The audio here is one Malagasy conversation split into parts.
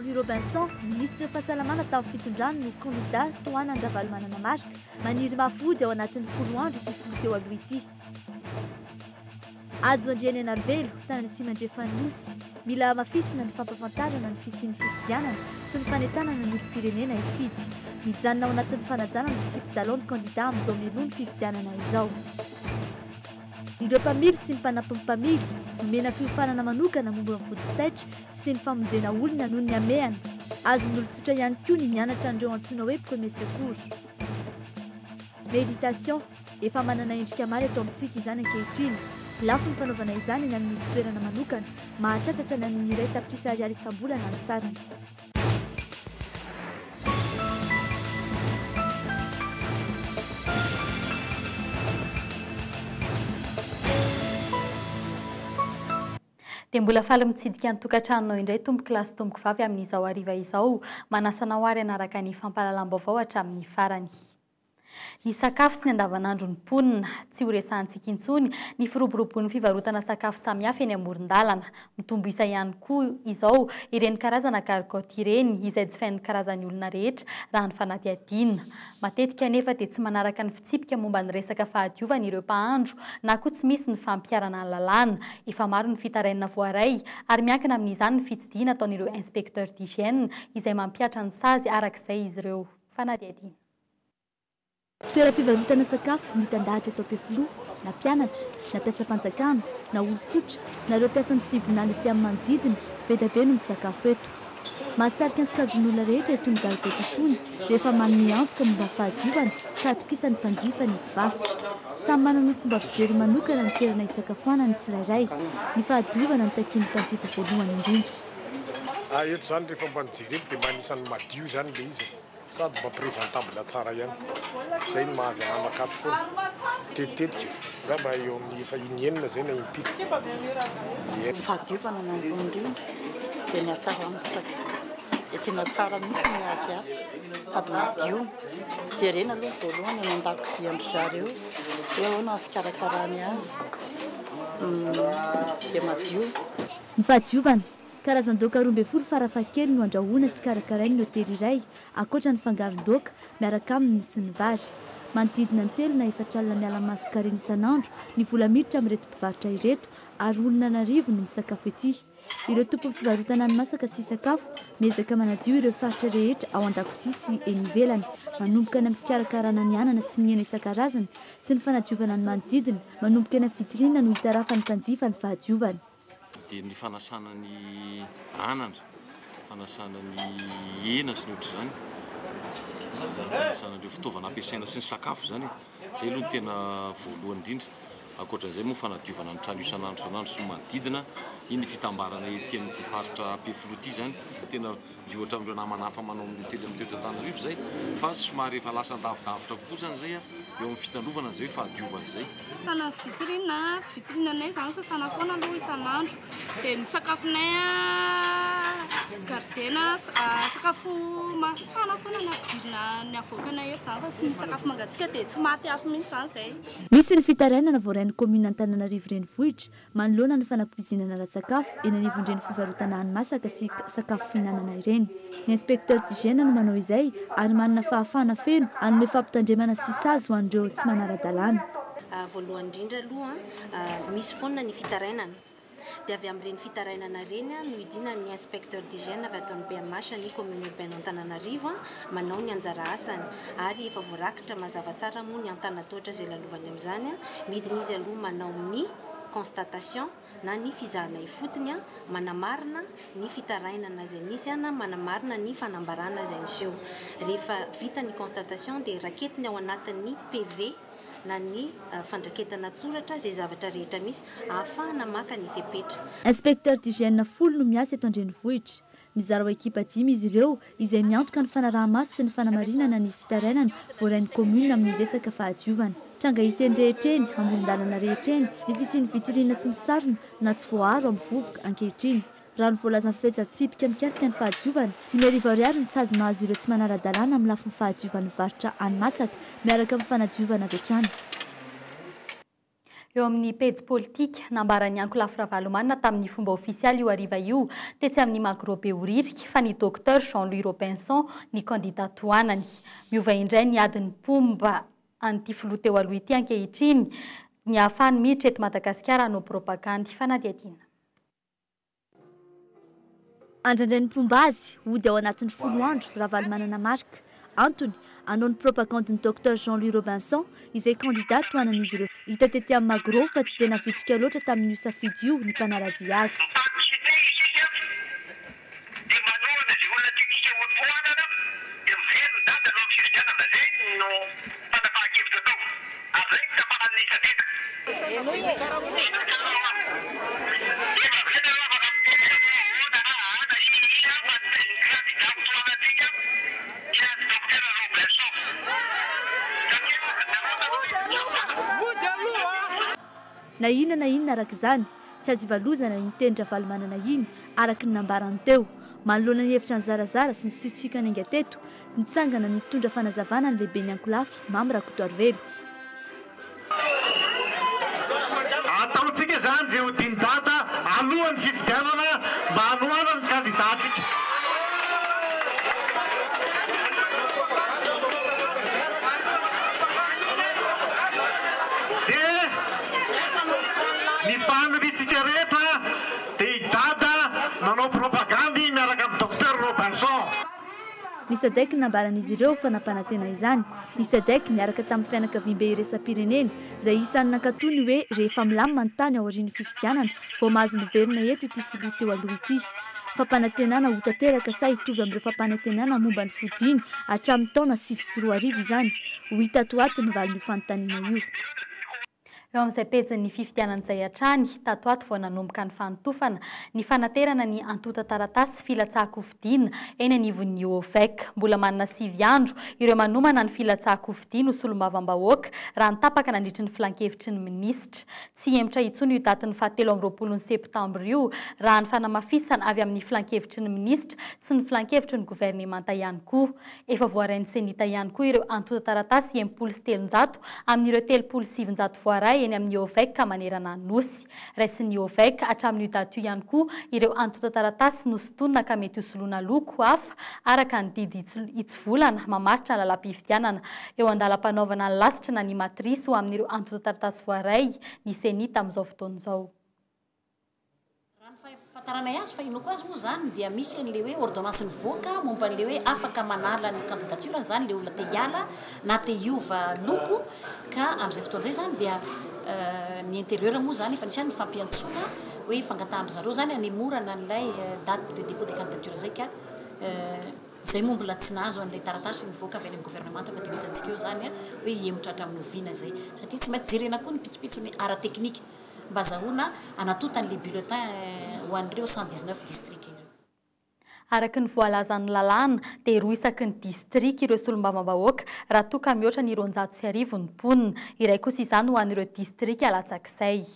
Henri Robinson, minisitry ny fahasalamana tamin'ny fitondrany no kandida tohanan-dRavalomanana Marc. Maniry mafy hody ao anatin'ny 10 andro ity filoha teo aloha ity. Hajo Andrianainarivelo, tanana atsimo andrefan'ny Nosy. Mila hamafisina ny fampahafantarana ny fisian'ny fifidianana sy ny fanentanana ny olom-pirenena hifidy. Mijanona ao anatin'ny fanajana ny fitsipi-dalao ny kandida amin'izao mialoha ny fifidianana izao. Ireo mpamily sy ny mpanampy ny mpamily, nomena fiofanana manokana momba ny vonjy taitra sy ny famonjena olona noho ny hamehana. Azon'ny olon-tsotra ihany koa ny mianatra an'ireo antsoina hoe premier secours. Méditation, efa manana endrika maro eto amintsika izany ankehitriny. Lafo ny fanaovana izany eny amin'ny ivon-toerana manokana, mahatratra hatrany amin'ny iray tapitrisa ariary isam-bolana ny sarany. Dia mbola faly mitsidika ny tokantranonao indray tompoko lahy sy tompoko vavy amin'izao hariva izao. Manasa anao ary hanaraka ny fampahalalam-baovao hatramin'ny farany. Ny sakafo sy ny andavanandron'ny mponina. Tsy ho resahantsika intsony ny firoborobon'ny fivarotana sakafo samihafa eny amoron-dalana. Mitombo isa ihany koa izao ireny karazana gargotte ireny izay jifain'ny karazan'ny olona rehetra raha ny fanadihadiana. Matetika anefa dia tsy manaraka ny fitsipika momba ny resaka fahadiovana ireo mpahandro na koa tsy misy ny fampiharana ny lalàna. Efa maro ny fitarainana voaray ary miankina amin'izany ny fitsidihina ataon'ireo inspecteurs d'hygiène izay mampihatra ny sazy arak'izay izy ireo. Fanadihadiana. Toeram-pivarotana sakafo mitandahatra eto Ampefiloha, na mpianatra, na mpiasam-panjakana, na olon-tsotra, na ireo mpiasan'ny tribonaly ety amin'ny manodidina, be dia be no misakafo eto. Mahasarika ny sokajin'olona rehetra itony gargotte itony rehefa manome antoka momba ny fahadiovana ka atokisan'ny mpanjifa ny mpivarotra. Samy manana ny fomba fijery manokana ny toerana isakafoanany ny tsirairay. Ny fahadiovana no takian'ny mpanjifa voalohany indrindra. Eto izany rehefa mba nojereko dia mba anisan'ny madio izany ilay izy e. Sady mba présentable tsara ihany. Zay no maha avy anah makato foana. Matetitetika, angamba eo amin'ny efa in-enina zay na im-pito. Ie. Fahadiovana no ambony indrindra dia ny hatsaran'ny sakafo. Dia tena tsara mihitsy ny azy ato sady madio. Jerena aloha voalohany any an-dakozian-dry zareo hoe ahoana ny fikarakarany azy dia madio. Ny fahadiovana. Karazan-daoka 12 farafahakeliny no andrahoina sy karakarain'ny hotely iray, ankoatra ny fangaron-daoka miaraka aminy sy ny vary. Manodidina ny telo na efatra alina miala mason-karena isan'andro ny vola miditra amin'ireto mpivarotra ireto ary olona an'arivony no misakafo ety. Ireo tompon'ny fivarotana hani-masaka sy sakafo miezaka manadio ireo faritra rehetra ao an-dakozia sy eny ivelany, manomboka any amin'ny fikarakarana ny anana sy ny hena isan-karazany sy ny fanadiovana ny manodidina, manomboka eny amin'ny vitrine no hitarafan'ny mpanjifa ny fahadiovana. Dia ny fanasana ny anana, fanasana ny hena sy ny ohatr'izany, fanasana ireo fitaovana ampiasaina sy ny sakafo izany e. Izay aloha no tena voalohany indrindra. Ankoatran'izay moa fanadiovana ny trano isan'andro isan'andro sy ny manodidina, iny fitambarana ety amin'ity faritra Ampefiloha ity izany. Tena Miohatra amin'ireo namana hafa manao amin'ny hotely amin'ny teto Antananarivo izay fa somary efa lasa lavidavitra kokoa izany izay eo amin'ny fitandrovana an'izay hoe fahadiovana izay. Tana vitrine, vitrine anay izany sasana foana aloha isan'andro. Dia ny sakafonay gardena, sakafo mafana foana ny ampidirina ny avoakanay eto izany fa tsy misy sakafo mangatsiaka dia tsy maty afo mihitsy izany izay. Misy ny fitarainana voarain'ny kaominina Antananarivo Renivohitra manoloana ny fanapoizinana ara-tsakafo eny anivon'ireny fivarotana hani-masaka sy sakafo fihinanana ireny. Ny inspecteur d'hygiène no manao izay ary manana fahafahana feno hanome fampitandremana sy sazy ho an'ireo tsy manara-dalàna. Voalohany indrindra aloha, misy foana ny fitarainana. Dia avy amin'ireny fitarainana ireny no idinan'ny inspecteur d'hygiène avy ato amin'ny BMH ny commune urbaine Antananarivo manao ny anjara asany. Ary efa voarakitra mazava tsara moa ny antanatohatra izay lalovany amin'izany. Midina izy aloha manao ny constatation na ny fizahana ifotony manamarina ny fitarainana izay nisy na manamarina ny fanambarana izay niseho. Rehefa vita ny constatation dia raketiny ao anatin'ny PV na ny fandraketana an-tsoratra izay zavatra rehetra misy ahafahana maka ny fepetra. Inspecteur d'hygiène folo no miasa eto an-drenivohitra. Mizara ho ekipa dimy izy ireo izay miantoka ny fanaraha-maso sy ny fanamarinana ny fitarainana voarain'ny kaominina amin'ny resaka fahadiovana. Tranga hita eny rehetra eny, amoron-dalana rehetra eny, ny fisian'ny vitrine tsy misarona na tsy voaaro amin'ny vovoka ankehitriny. Raha ny voalazan'ny fehezan-tsipika mikasika ny fahadiovana, 5000 ariary ny sazy mahazo ireo tsy manara-dalàna amin'ny lafiny fahadiovan'ny varotra hani-masaka miaraka amin'ny fanadiovana avy hatrany. Eo amin'ny pejy politika, nambaran'ny ankolafy Ravalomanana tamin'ny fomba ofisialy io hariva io tetsy amin'ny Magro Behoririka fa ny Docteur Jean-Louis Robinson ny kandida tohanany. Miova indray ny adin'ny mpomba an'ity filoha teo aloha ity ankehitriny ny ahafahany miditra eto Madagasikara hanao propagandy fanadihadiana. Andrandrain'ny mpomba azy hody ao anatin'ny 10 andro Ravalomanana Marc. Antony, hanao ny propagandin'ny Docteur Jean-Louis Robinson izay kandida tohanan'izy ireo. Hita tety amin'ny Magro fa tsy dia navitrika loatra tamin'io safidy io ny mpanara-dia azy. Na inona na inona araka izany, tsy azo ivalozana iny teny Ravalomanana iny araka ny nambarany teo. Manoloana ny hevitra nizarazara sy ny siotsioka niainga teto, nitsangana nitondra fanazavana ny lehiben'ny ankolafy Mamy Rakotoarivelo. Ataontsika izany izay ho dimy data alohan'ny fifidianana mba hanohanana ny kandidantsika. Dia ny faniriantsika rehetra dia i Dada nanao propagandy miaraka amin'i Docteur Robinson. Ny Sadec nambaran'izy ireo fa nampanantena izany. Ny Sadec niaraka tamin'ny fianakaviambe iraisam-pirenena izay isan'ny nankatoa ny hoe rehefa milamina ny tany aorian'ny fifidianana vao mahazo miverina eto ity filoha teo aloha ity. Fampanantenana ho tanteraka sa hitovy amin'ireo fampanantenana momba ny fodiana hatramin'ny taona 2009 izany? Ho hita ato ho ato ny valin'io fanontaniana io. Eo amin'izay pejin'ny fifidianana izay hatrany, tato ato vao nanomboka ny fanotofana ny fanaterana ny antontan-taratasy filatsahan-kofidina eny anivon'ny OVEC. Mbola manana 9 andro ireo manomana ny filatsahan-kofidina ho solombavambahoaka raha nitapaka nandritry ny filankevitry ny minisitra. Tsy hihemotra intsony io datin'ny faha-23 septambra io raha ny fanamafisana avy amin'ny filankevitry ny minisitra sy ny filankevitry ny governemanta ihany koa. Efa voarain'ny Cenita ihany koa ireo antontan-taratasy 360 amin'ireo 930 voaray eny amin'ny OVEC manerana ny Nosy. Raisin'ny OVEC hatramin'io daty io ihany koa ireo antontan-taratasy nosintonina ka mety hosoloana loko hafa araka ny didy hitsivolana mamaritra ny lalam-pifidianana. Eo an-dalam-panaovana ny lasitra na ny matrisy ho amin'ireo antontan-taratasy voaray ny Cenita amin'izao fotoana izao. Raha ny fahafantaranay azy, fahenoako azy moa izany dia misy an'ilay hoe ordonnance nivoaka momba an'ilay hoe afaka manala ny candidature izany ilay olona te hiala na te hiova loko ka amin'izay fotoana izay izany dia ny intérieur moa izany efa nisy ihany ny fampiantsoana hoe fangatahan-dry zareo izany hanemorana an'ilay date de dépôt de candidature izay ka izay moa mbola tsy nahazo an'ilay taratasy nivoaka avy any amin'ny gouvernemanta fa dia ho hitantsika eo izany hoe hihemotra hatramin'ny oviana izay satria tsy maintsy jerena koa ny pitsopitsony ara-teknika mba azahoana hanatota an'ilay bulletin ho an'ireo 119 districts ireo. Araka ny voalazan'ny lalàna dia roa isaky ny distrika ireo solombavambahoaka raha toa ka mihoatra ny 1200 ny mponina. Iray kosa izany ho an'ireo distrika latsak'izay.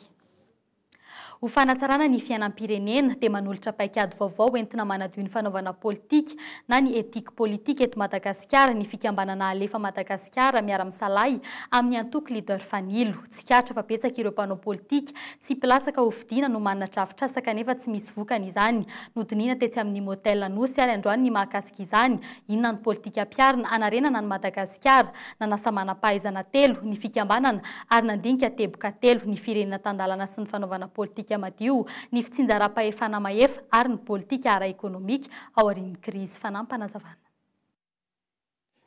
Ho fanatsarana ny fiainam-pirenena dia manolotra paikady vaovao entina manadio ny fanaovana politika na ny éthique politique eto Madagasikara ny fikambanana Alefa Madagasikara miara-misalahy amin'ny antoko Leader Fanilo. Tsikaritra fa betsaka ireo mpanao politika tsy mpilatsaka ho fidiana no manana drafitrasa kanefa tsy misy vokany izany. Nodinihina tetsy amin'ny Motel Anosy ary androany ny mahakasika izany. Inona ny politika ampiharina hanarenana an'i Madagasikara? Nanasa manam-pahaizana telo ny fikambanana ary nandinika teboka telo ny firenena tan-dalana sy ny fanaovana politika madio, ny fitsinjaram-pahefana mahefa ary ny politika ara-ekonomika aorian'ny krizy. Fanampinazavana.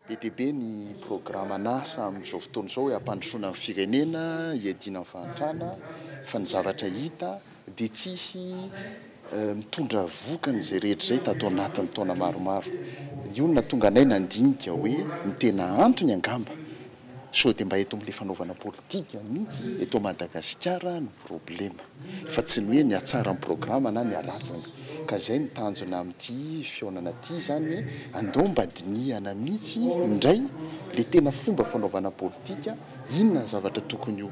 Be dia be ny programan'asa amin'izao fotoana izao hoe hampandrosoana ny firenena, hiadiana amin'ny fahantrana, fa ny zavatra hita dia tsisy mitondra vokany izay rehetra izay tato anatin'ny taona maromaro. Io no nahatonga anay nandinika hoe ny tena antony angamba sao dia mba eto amin'ilay fanaovana politika mihitsy eto Madagasikara no problema fa tsy ny hoe ny hatsaran'ny programa na ny haratsiny. Ka izay no tanjona amin'ity fihaonana ity izany hoe andao mba dinihana mihitsy indray ilay tena fomba fanaovana politika, inona ny zavatra tokony ho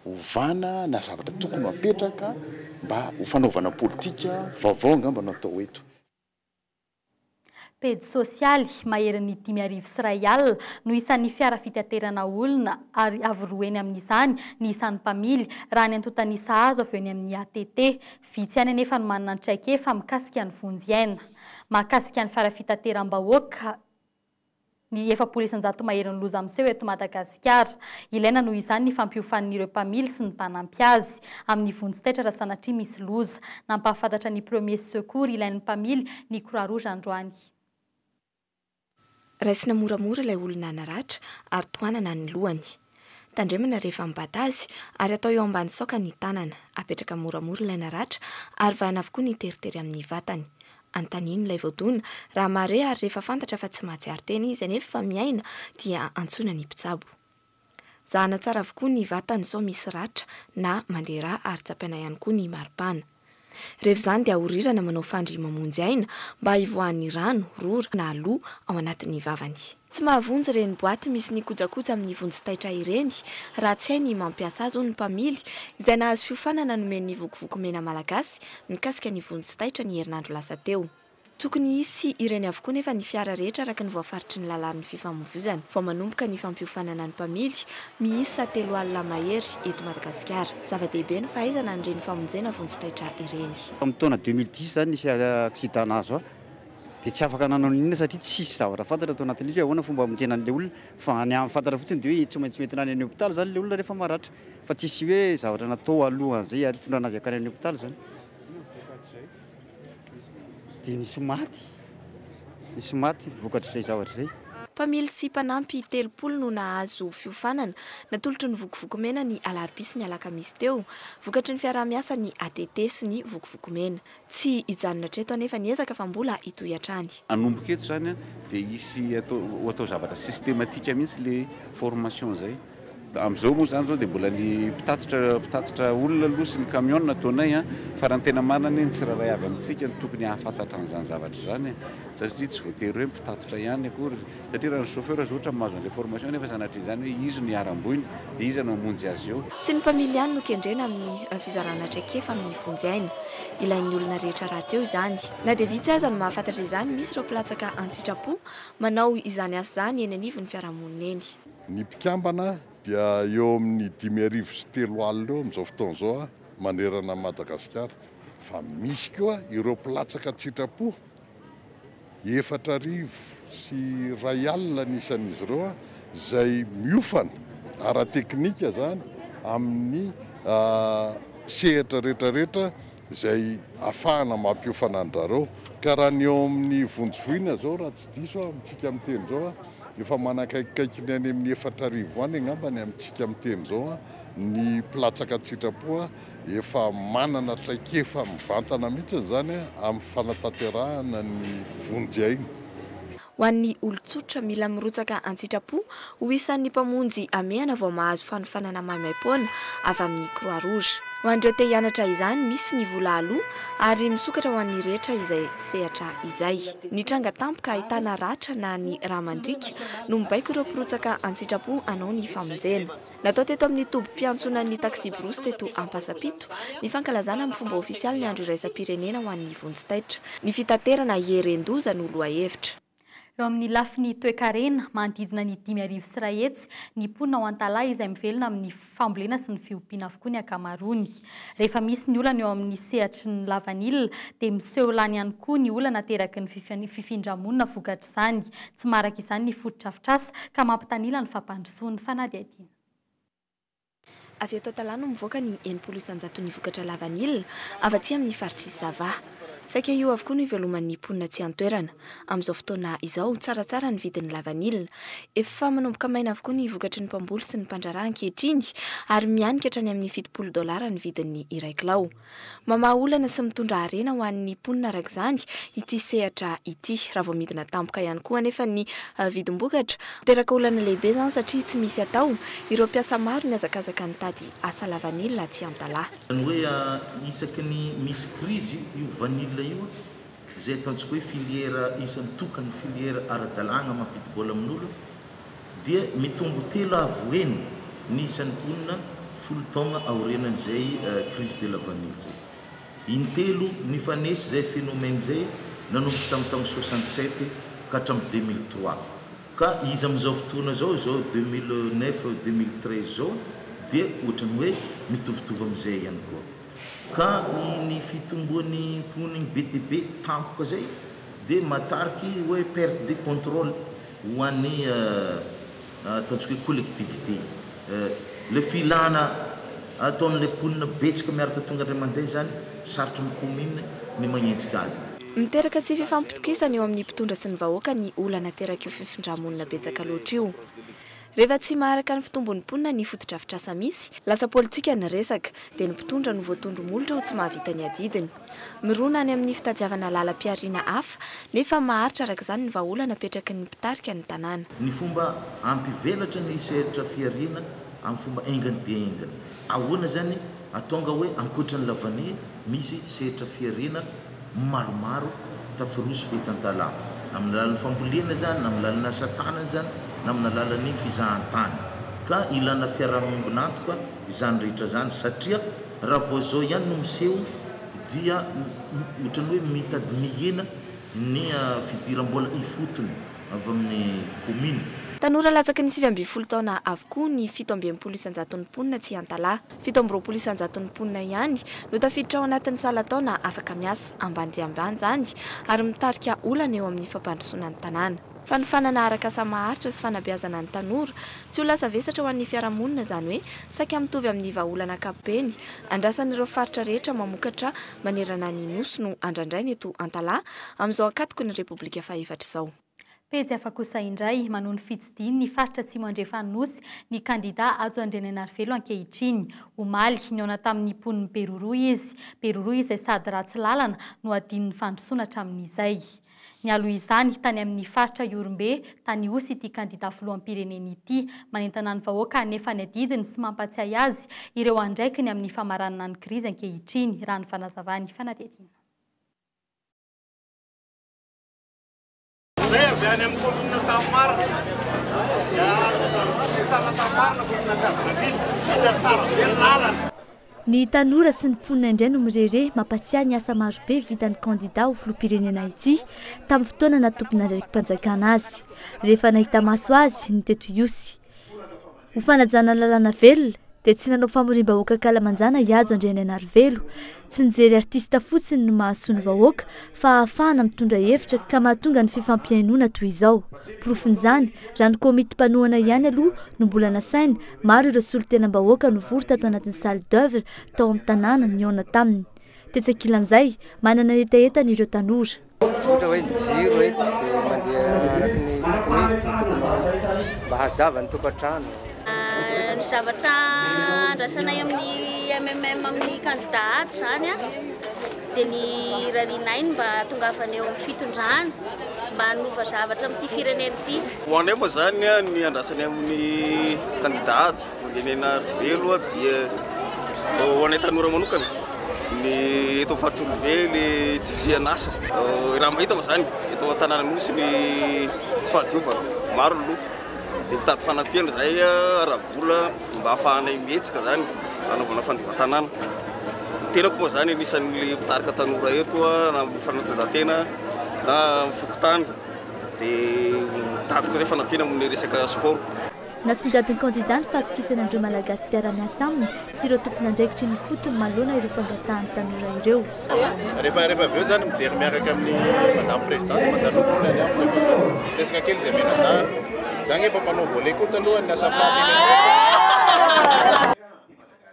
ovana na zavatra tokony ho apetraka mba ho fanaovana politika vaovao angamba no atao eto. Pejy sosialy, maherin'ny 1500 no isan'ny fiara fitaterana olona ary avo roa heny amin'izany ny isan'ny mpamily, raha ny antontan'isa azo avy eo eny amin'ny ATT. Vitsy ihany anefa no manana ny traikefa mikasika ny vonjy aina. Mahakasika ny fiara fitateram-bahoaka, ny 40% maherin'ny loza miseho eto Madagasikara. Ilaina noho izany ny fampiofanin'ireo mpamily sy ny mpanampy azy amin'ny vonjy taitra raha sanatria misy loza. Nampahafantatra ny premier secours ilain'ny mpamily ny Croix Rouge androany. Raisina moramora ilay olona naratra ary tohanana ny lohany. Tandremana rehefa mibata azy ary atao eo ambany saoka ny tanana. Apetraka moramora ilay naratra ary vahana avokoa ny teritery amin'ny vatany. Anontanino ilay voadona raha mahare ary rehefa fantatra fa tsy mahatsiaro tena izy anefa fa miaina dia antsoina ny mpitsabo. Zahana tsara avokoa ny vatany sao misy ratra na mandeha rà ary tsapaina ihany koa ny maripana. Rehefa izany dia ahorirana manao fandry mamonjy aina mba hivoahan'ny rano, rora na aloa ao anatin'ny vavany. Tsy mahavonjy ireny boaty misy ny kojakoja amin'ny vonjy taitra ireny raha tsy hay ny mampiasa azy hoy ny mpamily izay nahazo fiofanana nomen'ny Vokovoko Mena Malagasy mikasika ny vonjy taitra ny herinandro lasa teo. Tokony hisy ireny avokoa nefa ny fiara rehetra araka ny voafaritry ny lalàn'ny fifamoivoizana vao manomboka ny fampiofanana ny mpamily miisa 30 mahery eto Madagasikara. Zava-dehibe ny fahaizana an'ireny famonjena vonjy taitra ireny. Tamin'ny taona 2010 izany nisy accident nahazo ahy dia tsy afaka nanao n'inona satria tsisy zavatra fantatra tao anatin'izy hoe ahoana fomba hamonjena an'ilay olona fa ny fantatra fotsiny dia hoe tsy maintsy hoentina any amin'ny hopitaly izany ilay olona rehefa maratra fa tsisy hoe zavatra natao alohan'izay hitondrana azy hankany amin'ny hopitaly izany. Dia nisy maty, nisy maty vokatr'izay zavatra izay. Mpamily sy mpanampy 30 no nahazo fiofanana natolotry ny Vokovoko Mena ny alarobia sy ny alakamisy teo, vokatry ny fiaraha-miasan'ny ATT sy ny Vokovoko Mena. Tsy hijanona hatreto anefa ny ezaka fa mbola hitohy hatrany. Hanomboka eto izany dia hisy atao, ho atao zavatra systématique mihitsy ilay formation izay. Amin'izao moa izany izao dia mbola ny mpitatitra mpitatitra olona aloha sy ny camion no ataonay an, fa raha ny tena marina anie ny tsirairay avy amintsika no tokony hahafantatra an'izany zavatra izany e, satria tsy voatery hoe mpitatitra ihany akory, satria raha ny chauffeur izao ohatra mahazo an'ilay formation nefa sanatria izany hoe izy no iharam-boina dia iza no hamonjy azy eo. Tsy ny mpamily ihany no kendrena amin'ny fizarana traikefa amin'ny vonjy aina. Ilain'ny olona rehetra rahateo izany. Na dia vitsy aza no mahafantatra izany, misy ireo mpilatsaka an-tsitrapo manao izany asa izany eny anivon'ny fiarahamonina eny. Ny mpikambana dia eo amin'ny 350 eo amin'izao fotoana izao manerana an'i Madagasikara, fa misy koa ireo mpilatsaka an-tsitrapo, 1004 ny isan'izy ireo, izay miofana ara-teknika izany amin'ny sehatra rehetrarehetra izay ahafahana mampiofana an-dRareo. Ka raha ny eo amin'ny vonjy voina izao, raha tsy diso aho amintsika miteny izao, efa manakaikikaiky ny any amin'ny 4000 any angamba ny amintsika miteny izao ny mpilatsaka an-tsitrapo efa manana traikefa mivantana mihitsy izany amin'ny fanatanterahana ny vonjy aina. Ho an'ny olon-tsotra, mila mirotsaka an-tsitrapo ho isan'ny mpamonjy hamehana vao mahazo fanofanana maimaim-poana avy amin'ny Croix Rouge. Ho an'ireo te hianatra izany, misy ny vola aloa ary misokatra ho an'ny rehetra izay sehatra izay. Ny tranga tampoka ahitana ratra na ny rà mandriaka no mibaiko ireo mpirotsaka an-tsitrapo hanao ny famonjena. Natao teto amin'ny tobim-piantsonan'ny taksiborosy teto Ampasampito ny fankalazana amin'ny fomba ofisialy ny andro iraisam-pirenena ho an'ny vonjy taitra. Ny fitaterana hieren-doza no lohahevitra. Eo amin'ny lafiny toekarena, manodidina ny 150 ny mponina ao Antalaha izay mivelona amin'ny fambolena sy ny fiompiana avokoa ny ankamaroany. Rehefa misy ny olana eo amin'ny sehatry ny lavanila dia miseho lany ihany koa ny olana ateraky ny fifindra-monina vokatr'izany. Tsy maharaka izany ny fotodrafitrasa ka mampitanila ny fampandrosoan'ny fanadihadiana. Avy eto Antalaha no mivoaka ny 60 isan-jaton'ny vokatra lavanila avy aty amin'ny faritr'i Sava. Saika io avokoa no iveloman'ny mponina aty an-toerana. Amin'izao fotoana izao, tsaratsara ny vidin'ny lavanila. Efa manomboka maina avokoa ny vokatry ny mpamboly sy ny mpandraharaha ankehitriny ary mihanika hatrany amin'ny 70 dolara ny vidin'ny iray kilao. Mamaha olana sy mitondra harena ho an'ny mponina araka izany ity sehatra ity. Raha vao midina tampoka ihany koa anefa ny vidim-bokatra, miteraka olana lehibe izany satria tsy misy atao ireo mpiasa maro nihazakazaka nitady asa lavanila aty Antalaha. Izany hoe isaky ny misy krizy io vanille io izay ataontsika hoe filière isan'ny tokany filière ara-dalàgna mampidi-bola amin'olo dia mitombo telo avo heny ny isan'ny mponina folo taogna aorianan'izay crise de la vanille zay. Intelo nifanesy zay phénomène zay nanomboka tamin'ny taogno 67. ka hatramin'ny 2003. Ka izy amin'izao fotoana izao, izao 2009, 2013 izao dia ohatran'ny hoe mitovitovy amin'izay ihany koa. Ka ny fitomboan'ny mponigny be dia be tampoka izay dia mahatariky hoe perte de contrôle ho an'ny ataontsika hoe collectivité. Ilay filana ataon'ilay mponina betsaka miaraka tonga indray mandeha izany, sarotra amin'ny commune ny magnenjika azy. Miteraka tsy fifampitokisana eo amin'ny mpitondra sy ny vahoaka ny olana aterak'io fifindra-monina betsaka loatra io. Rehefa tsy maharaka ny fitombon'ny mponina ny fotodrafitrasa misy, lasa politika ny resaka, dia ny mpitondra no voatondro molotra ho tsy mahavita ny adidiny. Mirona any amin'ny fitadiavana lalam-pihariana hafa, nefa maharitra araka izany ny vahaolana apetraky ny mpitarika ny tanàna. Ny fomba hampivelatra ny sehatra fihariana amin'ny fomba haingana dia haingana. Ahoana izany atonga hoe ankoatra ny lavanila misy sehatra fihariana maromaro tafiroso eto Antalaha, na amin'ny alalan'ny fambolena izany, na amin'ny alalan'ny asa tanana izany, na amin'ny alalan'ny fizahantany. Ka ilana fiaraha-miombon'antoka izany rehetra izany satria raha vao izao ihany no miseho dia ohatran'ny hoe mitady mihena ny fidiram-bola ifotony avy amin'ny kaominina. Tanora latsaky ny 19 taona avokoa ny 67 isan-jaton'ny mponina aty Antalaha. 27 isan-jaton'ny mponina ihany no tafiditra ao anatin'ny salan-taona afaka miasa, ambany dia ambany izany, ary mitarika olana eo amin'ny fampandrosoana ny tanàna. Fanofanana arak'asa maharitra sy fanabeazana ny tanora tsy ho lasa vesatra ho an'ny fiarahamonina izany hoe saika mitovy amin'ny vahaolana ankapobeny andrasan'ireo faritra rehetra mamokatra manerana ny Nosy no andrandraina eto Antalaha amin'izao ankatoky ny Repoblika fahefatra izao. Pejy hafa kosa indray, manohy ny fitsidihiny ny faritra Atsimo Andrefan'ny Nosy ny kandida Hajo Andrianainarivelo ankehitriny. Omaly, nihaona tamin'ny mponin'i Beroroha izy. Beroroha izay sady ratsy lalana no adinon'ny fandrosoana hatramin'izay. Nialoha izany, tany amin'ny faritra Ihorombe, tany Ihosy ity kandida filoham-pirenena ity. Manentana ny vahoaka hanefa ny adidiny sy mampatsiahy azy ireo andraikiny amin'ny famaranana ny krizy ankehitriny, raha ny fanazavan'ny fanadihadiana. Zay avy any amin'ny commune Antahimarina dia tana Antahimarina commune Ankazodrambina vita tsara be ny lalana. Ny tanora sy ny mponina indray no mirehareha mampatsiahy ny asa marobe vitan'ny kandida ho filoham-pirenena ity tamin'ny fotoana naha tompon'andraiki-panjakana azy. Rehefa nahita maso azy ny teto Ihosy. Ho fanajana ny lalàna velona dia tsy nanao famoriam-bahoaka ankalamanjana i Hajo Andrianainarivelo. Tsy nijery artista fotsiny no mahasoa ny vahoaka fa ahafahana mitondra hevitra ka mahatonga ny fifampihainoana toy izao. Porofon'izany, raha ny komity mpanohana ihany aloha no mbola nasaina, maro ireo solontenam-bahoaka no vory tato anatin'ny salle d'oeuvre tao amin'ny tanàna nihaona taminy. Tetsy ankilan'izay, manana ny hetahetany ireo tanora. Tsy ohatra hoe ny jiro hoe tsy dia mandeha araka ny tokony izy dia tokony mba hazava ny tokantrano. Ny zavatra andrasanay amin'ny MMM amin'ny kandida ato izany dia ny irarianay ny mba hahatongavana eo amin'ny fitondrana mba hanova zavatra amin'ity firenena ity. Ho anay moa izany ny andrasanay amin'ny kandida ato Andrianainarivelo dia ho anay tanora manokana Ny eto amin'ny faritra Olobe ny tsy fisian'asa. Raha mahita moa izany eto an-tanànan'Anosy ny tsy fahadiovana, maro ny loto. Dia mitady fanampiana izahay ara-bola mba hahafahanay mihetsika izany hanaovana fandiovan-tanàna. Ny tenako moa izany anisan'ny mpitarika tanora eto na amin'ny fanatanjahantena na amin'ny fokontany dia mitady koa izay fanampiana amin'ny resaka sport. Nasongadin'ny kandidà ny fahatokisana an'ireo Malagasy mpiara-miasa aminy sy ireo tompon'andraikitra eny ifotony manoloana ireo fangatahan'ny tanora ireo. Rehefa rehefa avy eo zany mijery miaraka amin'ny madame présidente mandalova hono any aminy rehefa avy eo. Resaka kely izay mianadahy aloha. Za nge efa mpanao volley koa taloha niasa faty eny amin'ny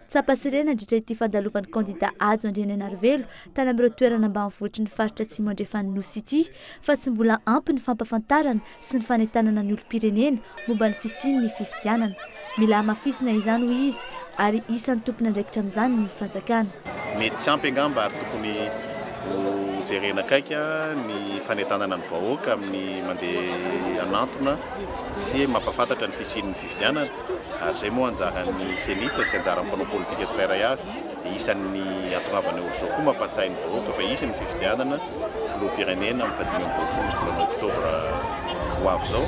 Tsapa sy re nandritra ity fandalovan'ny kandida Hajo Andrianainarivelo tany amin'ireo toerana ambanivohitry ny faritra Atsimo Andrefan'ny Nosy ity fa tsy mbola ampy ny fampafantarana sy ny fanentanana ny olom-pirenena momba ny fisian'ny fifidianana. Mila hamafisina izany hoy izy ary isan'ny tompon'andraikitra amin'izany ny fanjakana. Mety tsy ampy angamba ary tokony ho jerena akaiky ny fanentanana ny vahoaka amin'ny mandeha hanantona sy mampahafantatra ny fisian'ny fifidianana. Ary izay moa anjaran'ny Cenit sy anjaran'ny mpanao politika tsirairay avy dia isan'ny hahatongavana eo amin'izao koa mampahatsiahy ny vahoaka fa hisy ny fifidianana filoham-pirenena amin'ny faha 25 volana oktobra ho avy izao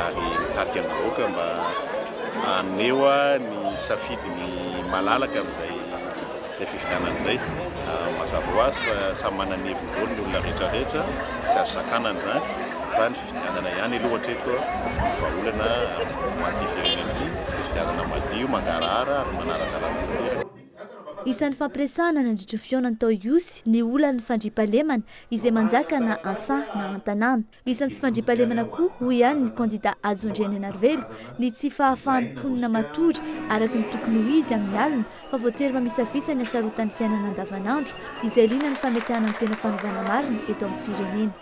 ary mitarika ny vahoaka mba haneho ny safidiny malalaka amin'izay izay fifidianana izay. Mazava ho azy fa samy manana ny heviny daholo ny olona rehetra rehetra, tsy azo sakanana izany. Fa ny fifidianana ihany aloha hatreto no vahaolana ho an'ity firenena ity, fifidianana madio, mangarahara ary manara-dalàna tanteraka. Isan'ny fampiresahana nandritra io fihaonana tao Ihosy ny olan'ny fandriampahalemana izay manjaka na an-tsaha na an-tanàna. Isan'ny tsy fandriampahalemana koa, hoy ihany ny kandida Hajo Andrianainarivelo, ny tsy fahafahan'ny mponina matory araka ny tokony ho izy amin'ny alina fa voatery mamisavisa ny hasarotan'ny fiainana andavanandro izay liana ny fametrahana ny tena fanovana marina eto amin'ny firenena.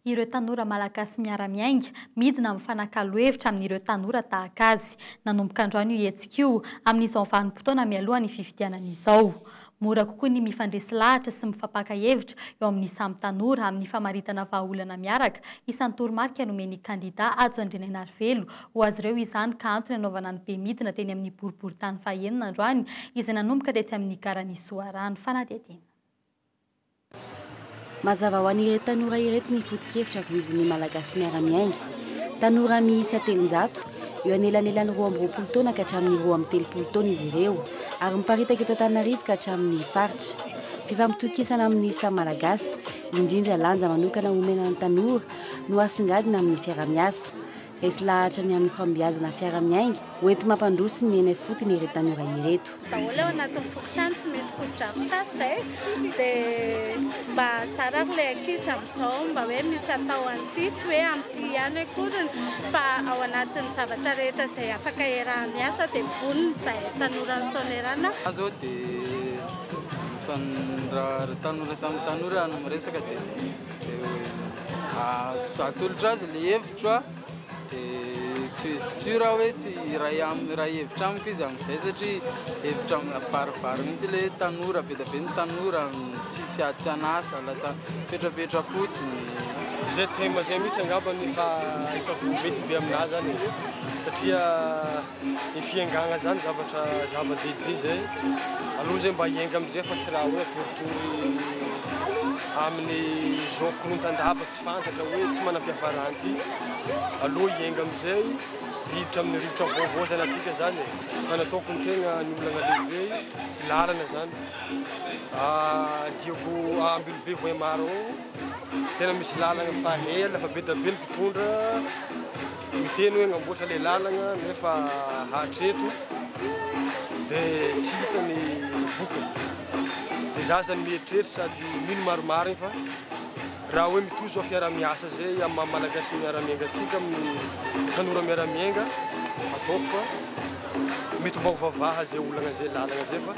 Ireo tanora malagasy miara-miainga, midina mifanakalo hevitra amin'ireo tanora tahaka azy. Nanomboka androany io hetsika io, amin'izao vanim-potoana mialoha ny fifidianana izao. Mora kokoa ny mifandresy lahatra sy mifampaka hevitra eo amin'ny samy tanora amin'ny famaritana vahaolana miaraka, isan'ny toromarika nomen'ny kandida Hajo Andrianainarivelo ho azy ireo izany ka antony hanaovana ny bemidina teny amin'ny boriborintany fahenina androany izay nanomboka tetsy amin'ny garan'i Soarano. Fanadihadiana. Mazava ho an'ireto tanora ireto ny foto-kevitra voizin'ny Malagasy Miara-Miainga. Tanora miisa 300, eo anelanelan'ny 22 taona ka hatramin'ny 32 taona izy ireo, ary miparitaka eto Antananarivo ka hatramin'ny faritra. Fifampitokisana amin'ny samy Malagasy, indrindra lanja manokana omena ny tanora, no asongadina amin'ny fiaraha-miasa. Resy lahatra ny amin'ny fahombiazana fiara-miainga hoenti-mampandroso ny eny ifotony ireto tanora ireto. Daholo ao anatin'ny fokontany tsy misy fotodrafitrasa izay dia mba zara ary ilay ankizy amin'izao mba hoe misy atao an'ity, tsy hoe amin'ity ihany akoriny fa ao anatin'ny zavatra rehetra izay afaka iaraha-miasa dia vonona izahay tanoran'ny Sonerana. Za zao dia raha tanora samy tanora no miresaka dia atolotra azy ilay hevitro a, dia tsy sûr aho hoe tsy hiray am- hiray hevitra amiko izy amin'izay satria hevitra mibaribary mihitsy ilay hoe tanora, be dia be ny tanora tsisy tsy an'asa, lasa mipetrapetra-potsiny. Izay thème izay mihitsy angamba no efa hitako mety be aminà zany e, satria ny fiaingàna zany zavatra zava-dehibe zay, aleo zay mba hiainga amizay fa tsy raha hoe atoritory amin'ny zao korontan-dava tsy fantatra hoe tsy manam-piafarana ity, aleo hiainga amizay hiditra amin'ny rivotra vaovao zany antsika zany e, fa nataoko ny tegna ny olana lehibe lalana zany Diego Ambilobe Vohemar ao tena misy lalana fa ela fa be dia be ny mpitondra Miteny hoe agnamboatra le lalagna nefa hatreto de tsy hita ny vokany. De za zany mieritreritra sady mino marimarigny fa raha hoe mitohy zao fiaraha-miasa zay amin'ny maha Malagasy miara-miainga antsika amin'ny tanora miara-miainga ataoko fa mety mba ho voavaha zay olagna zay lalagna zay fa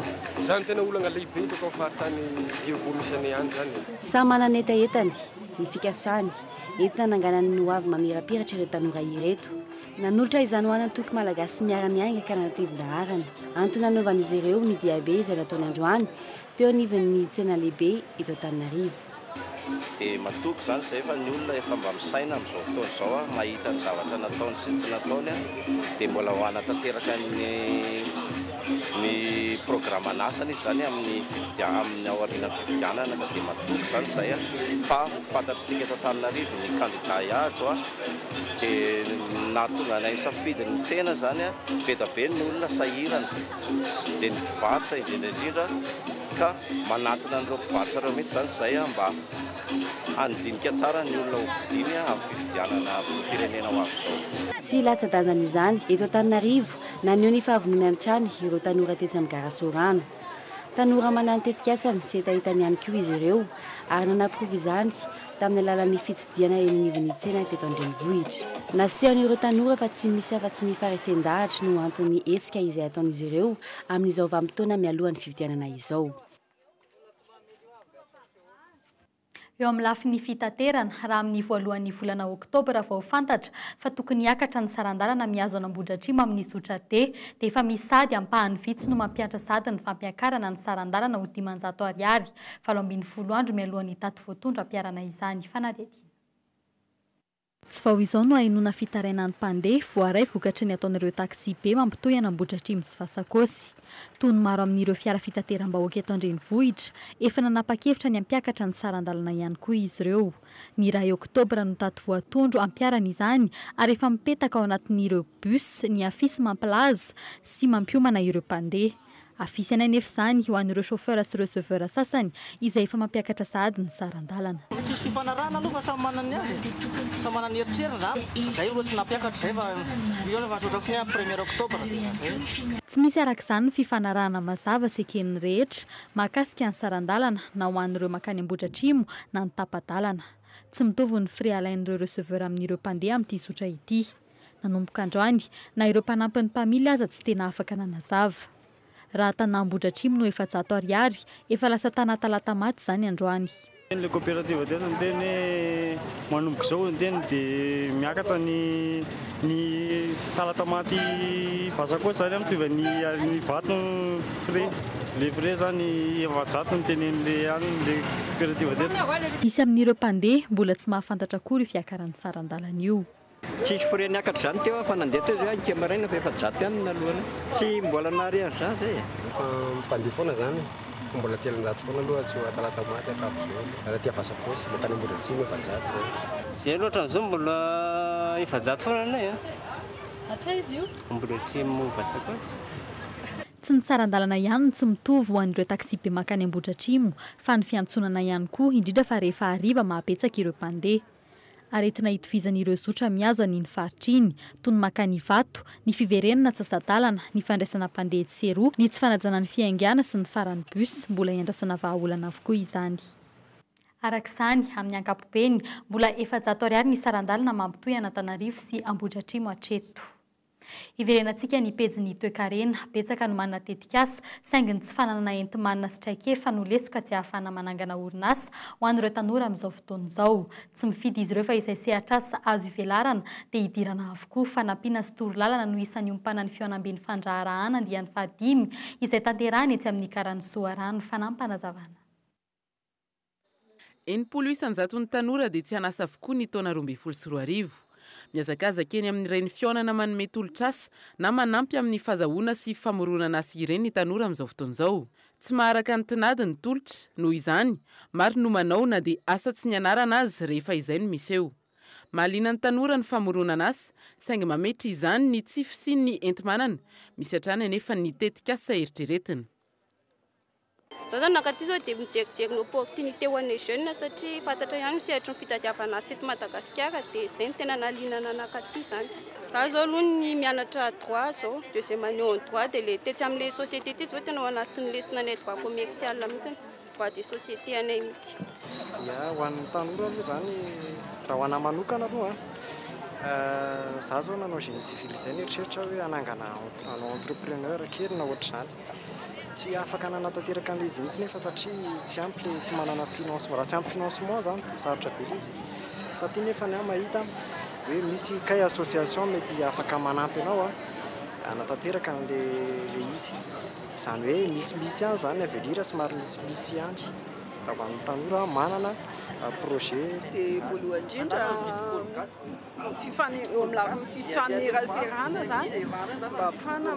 zany tena olagna lehibe hitako amin'ny faritany Diego misy anay any zany e. Samy manana ny hetahetany, ny fikasany. Entina hananganany ny hoavy mamirapiratra ireo tanora ireto. Nanolotra izany ho an'antoko Malagasy miara-miainga ka nanatevin-daharana. Antony nanaovan'izy ireo ny diabe izay nataony androany teo anivon'ny tsena lehibe eto Antananarivo. Dia matoky izany izay fa ny olona efa mba misaina amin'izao fotoana izao, mahita ny zavatra nataony sy tsy nataony dia mbola ho hanatanteraka ny ny programan'asany izy izany amin'ny fifidianana, amin'ny aorianan'ny fifidianana ka dia matoky izany izay fa ho fantatr'tsika eto Antananarivo ny kandida Hajo dia nahatonga anay nisafidy ny tsena izany be dia be ny olona sahirana dia ny mpivarotra indrindra indrindra ka manatona an'ireo mpivarotra ireo mihitsy izany izay mba handinika tsara ny olona ho fidiany amin'ny fifidianana filoham-pirenena ho avy izao. Tsy latsa-danjan'izany eto Antananarivo Naneho ny fahavononany hatrany ireo tanora tetsy amin'ny gara Sorano. Tanora manana ny tetikasany sy hetahetany ihany koa izy ireo ary nanaporofo izany tamin'ny alalan'ny fitsidihana eny anivon'ny tsena teto an-drenivohitra. Nasehon'ireo tanora fa tsy misy afa-tsy ny faharesen-dahatra no anton'ny hetsika izay ataon'izy ireo amin'izao vanim-potoana mialohan'ny fifidianana izao. Eo amin'ny lafiny fitaterana, raha amin'ny voalohan'ny volana oktobra vao fantatra fa tokony hiakatra ny saran-dalana mihazo an'Ambohidratrimo amin'ny zotra D, dia efa misy sahady ampahany vitsy no mampiantra sahady ny fampiakarana ny saran-dalana ho 500 ariary, 18 andro mialohan'ny daty voatondro hampiharana izany fanadihadiana. Tsy vao izao no ahenoana fitarainan'ny mpandeha voaray vokatry ny ataon'ireo taxi-be mampitohy an'Ambohidratrimo sy Fasakosy. Toy ny maro amin'ireo fiara fitateram-bahoaka eto an-drenivohitra, efa nanapa-kevitra ny hampiakatra ny saran-dalana ihany koa izy ireo. Ny iray oktobra no daty voatondro hampiharana izany ary efa mipetaka ao anatin'ireo bus ny afisy mampilaza sy mampiomana ireo mpandeha. Afisy ihany anefa izany ho an'ireo chauffeur sy receveur sasany izay efa mampiakatra sahady ny saran-dalana. Tsisy fifanarahana aloha fa samy manana ny azy e! Samy manana ny eritreriny zany, zay aloha tsy nampiakatra zay fa io zany efa tsotra fotsiny hoe premier octobre dia zay. Tsy misy araka izany ny fifanarahana mazava sy eken'ny rehetra mahakasika ny saran-dalana na ho an'ireo mankany Ambohidratrimo na ny tapa-dalana. Tsy mitovy ny frais alain'ireo receveur amin'ireo mpandeha amin'ity zotra ity. Nanomboka androany, na ireo mpanampy ny mpamily aza tsy tena afaka nanazava. Raha Tana Ambohidratrimo no 400 ariary, efa lasa Tana Talatamaty izany androany. Ilay coopérative teto niteny hoe manomboka izao niteny dia miakatra ny ny Talatamaty Vasakoa izany mitovy ny Ivato ny frais. Le frais zany 400 no tenenin'le any le coopérative teto. Misy amin'ireo mpandeha mbola tsy mahafantatra akory io fiakaran'ny saran-dalana io. Tsisy frais niakatra izany teo aho fa nandeha teo zay ankia maraina fa 400 ihany no naloanay. Tsy mbola nahare an'izany zay e. Fa mpandeha foana zany fa mbola 300 foana aloha tsy ho Talatamaty hatramin'izao. Raha aty Avasapaosy mankany Ambohidratrimo 400 zay. Zay aloha hatramin'izao mbola 400 foana anay a. Hatraiza io? Ambohidratrimo Vasapaosy. Tsy ny saran-dalana ihany no tsy mitovy ho an'ireo taksibe mankany Ambohidratrimo fa ny fiantsonana ihany koa, indrindra fa rehefa hariva mahabetsaka ireo mpandeha. Aretina itovizan'ireo zotra mihazo an'iny faritra iny, toy ny mankany Ivato, ny fiverenana antsasa-dalana, ny fandraisana mpandeha etsy sy eroa, ny tsy fanajana ny fiaingàna sy ny faran'ny bus, mbola iandrasana vahaolana avokoa izany. Araka izany, amin'ny ankapobeny, mbola 400 ariary ny saran-dalana mampitohy an'Antananarivo sy Ambohidratrimo hatreto. Hiverenantsika ny pejin'ny toekarena. Betsaka no manana tetikasa, saingy ny tsy fananana enti-manana sy traikefa no lesoka tsy ahafahana manangana orinasa ho an'ireo tanora amin'izao fotoana izao. Tsy mifidy izy ireo fa izay sehatr'asa azo ivelarana dia hidirana avokoa. Fanampiana sy torolalana no isan'ny iompanan'ny fihaonamben'ny fandraharahana andiany fahadimy izay tanterahina etsy amin'ny Garan'i Soarano. Fanampinazavana. 60 isan-jaton'ny tanora dia tsy an'asa avokoa ny taona 2012. Mihazakazaka eny amin'ireny fihaonana manome tolotr'asa na manampy amin'ny fahazahoana sy famoronana asa ireny ny tanora amin'izao fotoana izao. Tsy maharaka ny tinady ny tolotra, noho izany, maro no manao na dia asa tsy nianarana aza rehefa izay no miseho. Mahaliana ny tanora ny famoronana asa, saingy mametra izany ny tsy fisian'ny enti-manana, misy hatrany anefa ny tetikasa eritreretina. Za zany nankaty zao dia mijerijery ny opportunité ho an'ny jeunes satria fantatra ihany ny sehatry ny fitadiavana asa eto Madagasikara dia izay no tena nahaliana nankaty zany. Za zao aloha ny mianatra droit zao, deuxième année en droit dia le tetsy amin'ilay société ity zao tena ao anatin'ny lesona anay droit commercial mihitsy, droit des sociétés anay mihitsy. Ya, ho an'ny tanora aloha zany, raha ho anahy manokana aloha an, za zao nanao génie civil izay nieritreritra hoe hanangana hanao entrepreneur kely na ohatr'izany. Tsy afaka nanatanteraka an'ilay izy mihitsy nefa satria tsy ampy ilay tsy manana financement. Raha tsy ampy financement zany dia sarotra be ilay izy. Taty nefa ny ahy mahita hoe misy kay association mety afaka manampy anao hanatanteraka an'ilay ilay izy. Izany hoe misimisy ihany izany ny avenir somary misimisy ihany raha ho an'ny tanora manana projet. Dia voalohany indrindra eo amin'ny lafiny fifaneraserana izany mba ahafahana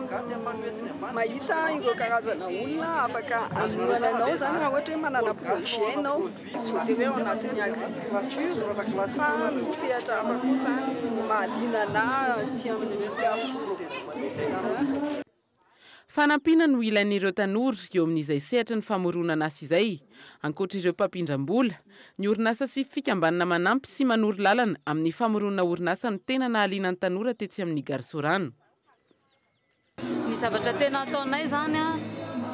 mahita ireo karazana olona afaka hanohana anao izany raha ohatra hoe manana projet ianao. Tsy voatery hoe ao anatin'ny agriculture fa misy sehatra hafa koa izany mahaliana anahy aty amin'ny Carrefour des entrepreneurs. Fanampiana no ilain'ireo tanora eo amin'izay sehatry ny famoronana asa izay, ankoatra ireo mpampindram-bola. Ny orinasa sy fikambanana manampy sy manoro lalana amin'ny famoronana orinasa no tena nahaliana ny tanora tetsy amin'ny Gare Sorano. Ny zavatra tena ataonay izany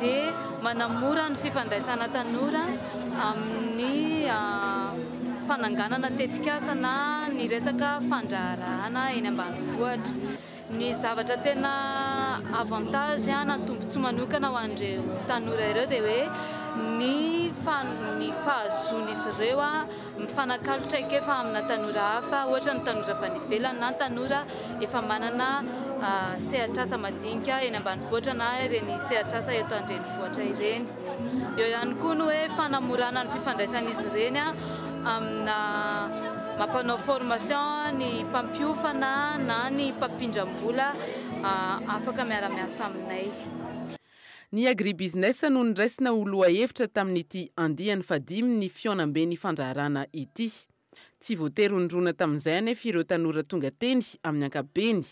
dia manamora ny fifandraisana tanora amin'ny fananganana tetikasa na ny resaka fandraharahana eny ambanivohitra. Ny zavatra tena avantage na tombontsoa manokana ho an'ireo tanora ireo dia hoe ny ny fahazoan'izy ireo mifanakalo traikefa amina tanora hafa, ohatra ny tanora avy any ivelany na ny tanora efa manana sehatr'asa madinika eny ambanivohitra na ireny sehatr'asa eto an-drenivohitra ireny. Eo ihany koa ny hoe fanamorana ny fifandraisan'izy ireny amina mampanao formation ny mpampiofana na ny mpampindram-bola afaka miara-miasa aminay. Ny agribusiness no noraisina ho lohahevitra tamin'ity andiany fahadimy ny fihaonamben'ny fandraharahana ity. Tsy voatery ho nirona tamin'izay anefa ireo tanora tonga teny amin'ny ankapobeny.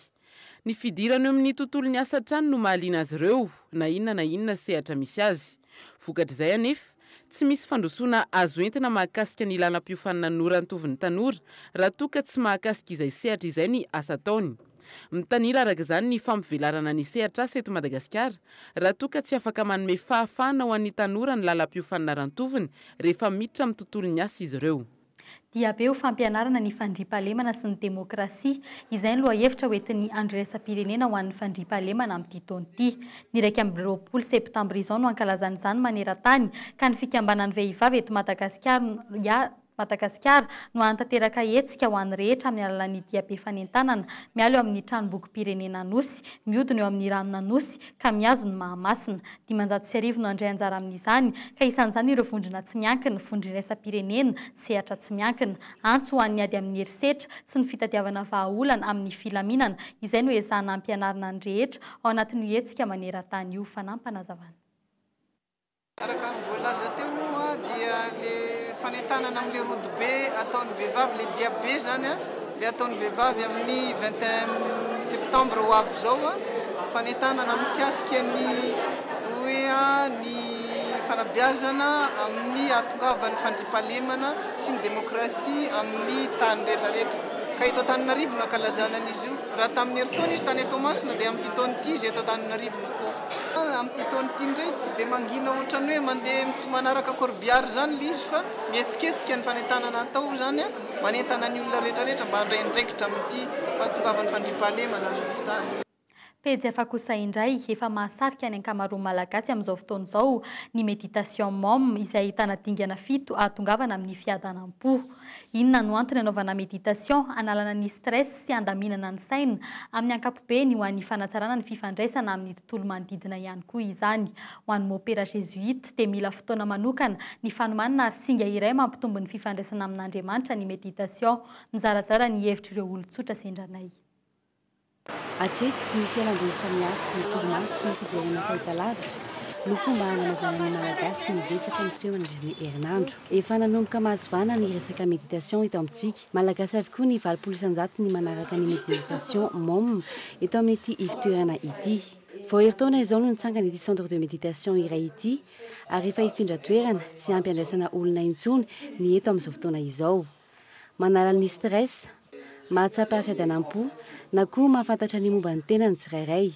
Ny fidirana eo amin'ny tontolon'ny asa hatrany no mahaliana azy ireo, na inona na inona sehatra misy azy. Vokatr'izay anefa, tsy misy fandrosoana azo entina mahakasika ny lalam-piofanana norantovin'ny tanora raha toa ka tsy mahakasika izay sehatra izay ny asa ataony. Mitanila araka izany ny fampivelarana ny sehatr'asa eto Madagasikara raha toa ka tsy afaka manome fahafahana ho an'ny tanora ny lalam-piofanana rantoviny rehefa miditra amin'ny tontolon'ny asa izy ireo. Diabe ho fampianarana ny fandriampahalemana sy ny demokrasia, izay ny lohahevitra hoentin'ny Andro iraisam-pirenena ho an'ny fandriampahalemana amin'ity taona ity. Ny 21 septambra izao no hankalazana izany maneran-tany, ka ny fikambanan'ny vehivavy eto Madagasikara, Madagasikara, no hanatanteraka hetsika ho an'ny rehetra amin'ny alalan'ny diabe fanentanana, miala eo amin'ny tranombokim-pirenena Anosy, mihodina eo amin'ny ranon'Anosy, ka mihazo ny Mahamasina. 1500 no handray anjara amin'izany, ka isan'izany ireo vondrona tsy miankina, vondrona iraisam-pirenena, sehatra tsy miankina. Antso ho an'ny ady amin'ny herisetra sy ny fitadiavana vahaolana amin'ny filaminana, izay no ezahana hampianarina ny rehetra ao anatin'io hetsika maneran-tany io. Fanampinazavana. Araka ny voalaza teo moa dia le fanentanana amin'le rodobe ataon'ny vehivavy, le diabe zany a, le ataon'ny vehivavy amin'ny 21 septembre ho avy izao a, fanentanana mikasika ny hoe ny fanabeazana amin'ny hahatongavan'ny fandriampahalemana sy ny demokrasia amin'ny tany rehetra rehetra. Ka eto Antananarivo no ankalazana an'izy io. Raha tamin'ny herintaona izy tany Toamasina dia amin'ity taona ity izy eto Antananarivo no atao. Amin'ity taona ity indray tsy dia mangina ohatran'ny hoe mandeha manaraka corbillard izany ilay izy fa mihetsiketsika ny fanentanana atao izany, manentana ny olona rehetra rehetra mba handray andraikitra amin'ity fahatongavan'ny fandriampahalemana amin'ny tany. Pejy hafa kosa indray, efa mahasarika ny ankamaroan'ny Malagasy amin'izao fotoana izao ny Méditation Mom izay ahitana dingana fito ahatongavana amin'ny fiadanam-po. Inona no antony anaovana méditation? Hanalana ny stress sy handaminana ny saina. Amin'ny ankapobeny, ho an'ny fanatsarana ny fifandraisana amin'ny tontolo manodidina ihany koa izany. Ho an'ny Mopera Jésuite, dia mila fotoana manokana ny fanomanana ary singa iray mampitombo ny fifandraisana amin'Andriamanitra ny méditation. Mizarazara ny hevitr'ireo olon-tsotra sendranay. Hatreto, ny fialamboly samihafa, ny torimaso, ny fijerena fahitalavitra no fomba hanamazana ny Malagasy ny vesatra miseho mandritra ny herinandro. Efa nanomboka mahazo vahana ny resaka méditation eto amintsika. Malagasy avokoa ny 80% ny manaraka ny méditation mom eto amin'ity ivotoerana ity. Vao herintaona izao no nitsangana ity centre de méditation iray ity ary efa hifindra toerana, tsy ampy andraisana olona intsony ny eto amin'izao fotoana izao. Manala ny stress, mahatsapa fiadanam-po, na koa mahafantatra ny momba ny tenany tsirairay.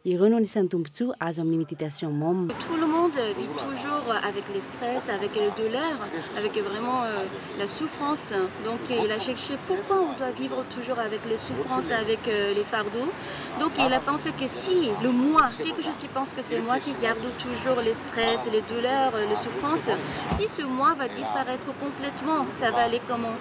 Ireo no anisan'ny tombontsoa azo amin'ny méditation mom. Tout le monde vit toujours avec les stress, avec les douleurs, avec vraiment la souffrance. Donc il a cherché pourquoi on doit vivre toujours avec les souffrances, avec les fardeaux. Donc il a pensé que si le moi, quelque chose qui pense que c'est moi qui garde toujours les stress, les douleurs, les souffrances, si ce moi va disparaître complètement, ça va aller comment?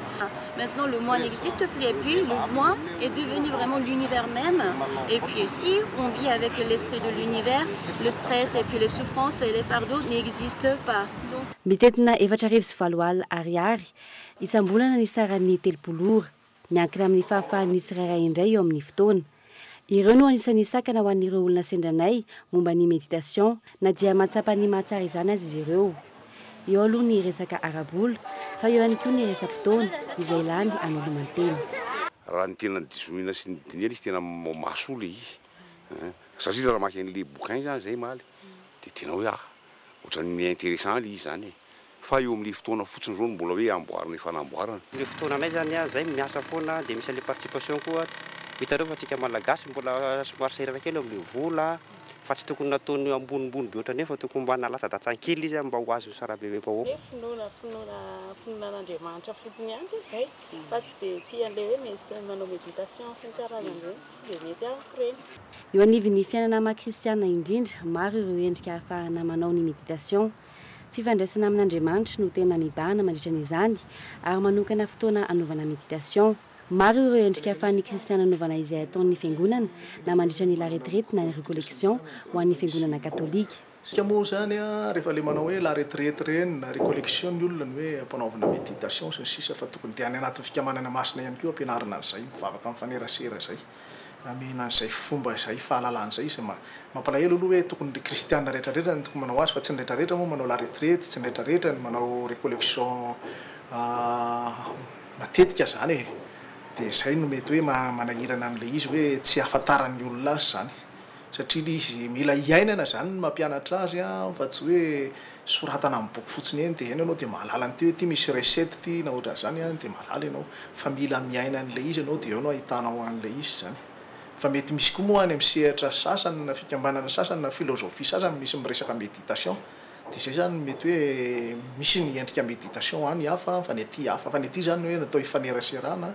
Maintenant le moi n'existe plus et puis le moi est devenu vraiment l'univers même. Et puis si on vit avec l'esprit de l'univers, le stress et puis les souffrances et les fardeaux n'existent pas. Donc Mitentina 80 400 ariary isam-bolana ny saran'ny 30 ora, miankina amin'ny fahafahan'ny tsirairay indray eo amin'ny fotoana. Ireo no anisan'ny sakana ho an'ireo olona sendranay momba ny méditation na dia mahatsapa ny mahatsara izany aza izy ireo. Eo aloha ny resaka ara-bola fa eo ihany koa ny resa-potoana izay lany hameloman-tena. Raha ny tena dizoina sy ny dinihana izy tena mahasoa le izy satria raha mamaky an'le bouquin zany zay maly de tena hoe ah ohatran'ny intéressant le izy zany e, fa eo amin'le fotoana fotsiny zao no mbola hoe amboarina fanamboarana. Le fotoananay zany a, zay miasa foana dia misy an'le participation koa. Hitanareo fa antsika Malagasy mbola somary sahirana kely eo amin'le vola, fa tsy tokony nataony ambonimbony be ohatran'ireny fa tokony mba nalatsa-datsany kely izy mba ho azo sarabebe-bahoaka. Hoe finoana finoana finoana an'Andriamanitra fotsiny ihany dia izay fa tsy dia tia an'ilay hoe misy manao méditation sy ny karazany ireny, tsy dia mety amiko ireny. Eo anivon'ny fiainana maha kristiana indrindra, maro ireo endrika ahafahana manao ny méditation. Fifandraisana amin'Andriamanitra no tena mibahana mandritra an'izany ary manokana fotoana hanaovana méditation. Maro ireo endrika ahafahan'ny kristiana anaovana izay ataon'ny fiangonana na mandritra ny la retraite na ny recollection ho an'ny fiangonana katolika. Isika moa izany rehefa ilay manao hoe la retraite ireny na recollection ny olona ny hoe ampanaovina méditation sy ny sisa fa tokony dia any anatin'ny fikambanana masina ihany koa ampianarina an'izay, mivavaka mifanerasera izay, amena an'izay fomba izay fahalalana izay izy. Mampalahelo aloha hoe tokony ny kristiana rehetra rehetra no tokony manao azy fa tsy ny rehetra rehetra moa manao la retraite, tsy ny rehetra rehetra no manao recollection matetika izany e. Dia izay no mety hoe manahirana an'ilay izy hoe tsy ahafantaran'ny olona azy izany. Satria ilay izy mila iainana izany ny mampianatra azy an, fa tsy hoe soratana amin'ny boky fotsiny eny dia eny ianao dia mahalala an'ity hoe ity misy recette ity na ohatran'izany an, dia mahalala ianao. Fa mila miaina an'ilay izy ianao dia eo no ahitanao an'ilay izy izany. Fa mety misy koa moa any amin'ny sehatra sasany na fikambanana sasany na philosophie sasany misy miresaka méditation. Dia izay izany no mety hoe misy ny endrika méditation any hafa fa ny aty hafa. Fa ny aty izany hoe natao hifaneraserana,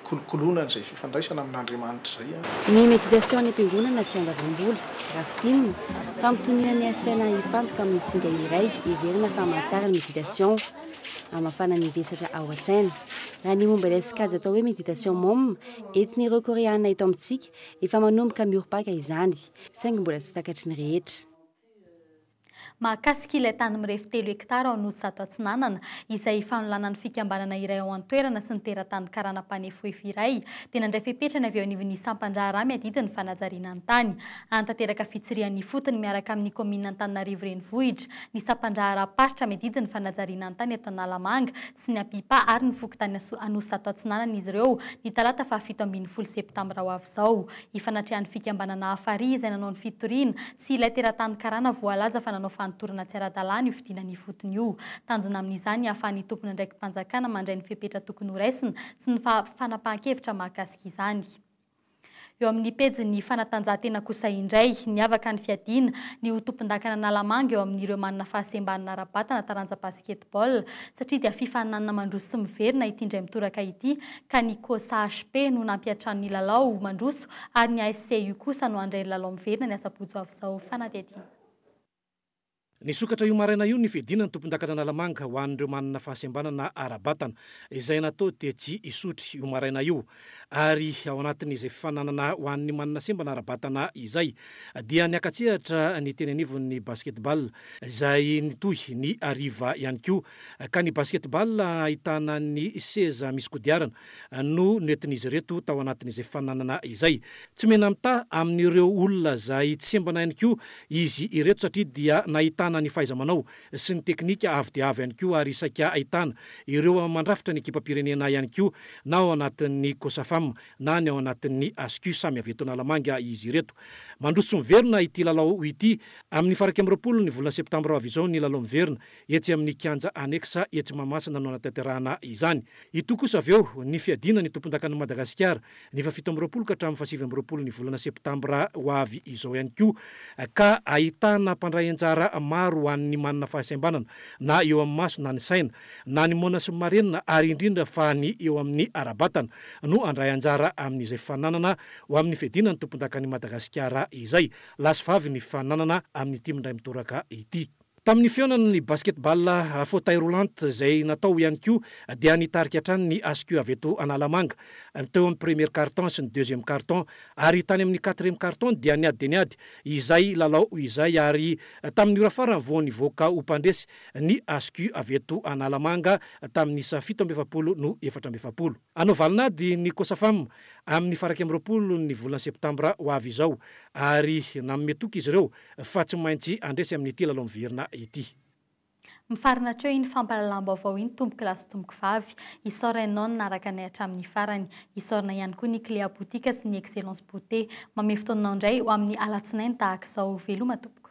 hikolokoloana an'izay fifandraisana amin'Andriamanitra izay. Ny méditation any am-piangonana tsy andavam-bola, raha fintinina, fampitoniana ny saina hifantoka amin'ny singa iray heverina fa mahatsara ny méditation, hamafana ny vesatra ao an-tsaina. Raha ny momba ilay sokajy atao hoe méditation mom, entin'ireo Koreana eto amintsika, efa manomboka miorim-paka izany, saingy mbola tsy takatry ny rehetra. Mahakasika ilay tany mirefy telo hektara ao Anosizato Atsinanana, izay ifanolanan'ny fikambanana iray ao an-toerana sy ny teratany karana mpanefoefo iray, dia nandray fepetra ny avy eo anivon'ny sampan-draharaha miadidy ny fanajariana ny tany. Hanatanteraka fitsirihana ifotony miaraka amin'ny kaominina Antananarivo Renivohitra, ny sampan-draharaham-paritra miadidy ny fanajariana ny tany eto Analamanga sy ny Apipa ary ny fokontany Anosizato Atsinanana izy ireo ny talata faha 17 septambra ho avy izao. Ifanatrehan'ny fikambanana Hafari izay nanao ny fitoriana sy ilay teratany karana voalaza fa nanao fanotorana tsy ara-dalàna io fidinana ifotony io. Tanjona amin'izany ny hahafahan'ny tompon'andraiki-panjakana mandray ny fepetra tokony horaisina sy ny fanapahan-kevitra mahakasika izany. Eo amin'ny pejin'ny fanatanjahantena kosa indray, niavaka ny fiadiana ny ho tompondakan'Analamanga eo amin'ireo manana fahasembanana ara-batana taranja basketball satria dia fifaninanana mandroso sy miverina ity indray mitoraka ity ka ny Cosa HP no nampiantrano ny lalao mandroso ary ny ASCU kosa no handray ny lalao miverina ny asabotsy ho avy izao. Fanadihadiana. Nisokatra io maraina io ny fiadiana ny tompondakan'Analamanga ho an'ireo manana fahasembanana ara-batana, izay natao tetsy Isotry io maraina io. Ary ao anatin'izay fifaninanana ho an'ny manana sembana ara-batana izay, dia niaka-tsehatra ny teny anivon'ny basketball, izay nitohy ny hariva ihany koa, ka ny basketball ahitana ny seza misy kodiarana no nentin'izy ireto tao anatin'izay fifaninanana izay. Tsy mena-mitaha amin'ireo olona izay tsy sembana ihany koa izy ireto satria dia nahitana ny fahaiza-manao sy ny teknika avo dia avo ihany koa ary saika ahitana ireo mandrafitra ny ekipam-pirenena ihany koa na ao anatin'ny Cosafam na ny ao anatin'ny Ascu samy avy eto Analamanga izy ireto. Mandroso miverina ity lalao ity amin'ny faha 21 ny volana septambra ho avy izao ny lalao miverina Etsy amin'ny kianja Annexe etsy Mahamasina no hanatanterahana izany. Hitohy kosa avy eo ny fiadiana ny tompondakan'i Madagasikara, ny faha 27 ka hatramin'ny faha 29 ny volana septambra ho avy izao ihany koa, ka ahitana mpandray anjara maro ho an'ny manana fahasembanana na eo amin'ny maso na ny saina, na ny moana sy ny marenina ary indrindra fa ny eo amin'ny ara-batana no handray anjara amin'izay fifaninanana ho amin'ny fiadiana ny tompondakan'i Madagasikara izay. Lahy sy vavy ny fifaninanana amin'ity indray mitoraka ity. Tamin'ny fihaonana ny basketball fauteuil roulant izay natao ihany koa dia nitarika hatrany ny Ascu avy eto Analamanga teo amin'ny premier carton sy ny deuxième carton ary tany amin'ny quatrième carton dia niady dia niady izay lalao izay ary tamin'ny ora farany vao nivoaka ho mpandresy ny Ascu avy eto Analamanga tamin'ny isa 47 no 44. Hanao valin'ady ny Cosafam amin'ny faha 21 ny volana septambra ho avy izao ary nanome toky izy ireo fa tsy maintsy handresy amin'ity lalao miverina ity. Mifarana hatreo iny fampahalalam-baovao iny tompoko lahy sy tompoko vavy. Isaorana ianao nanaraka anay hatramin'ny farany. Isaorana ihany koa ny Cléa Boutique sy ny Excellence Beauté. Mamehy fotoananao indray ho amin'ny alatsinainy tahaka izao. Veloma tompoko.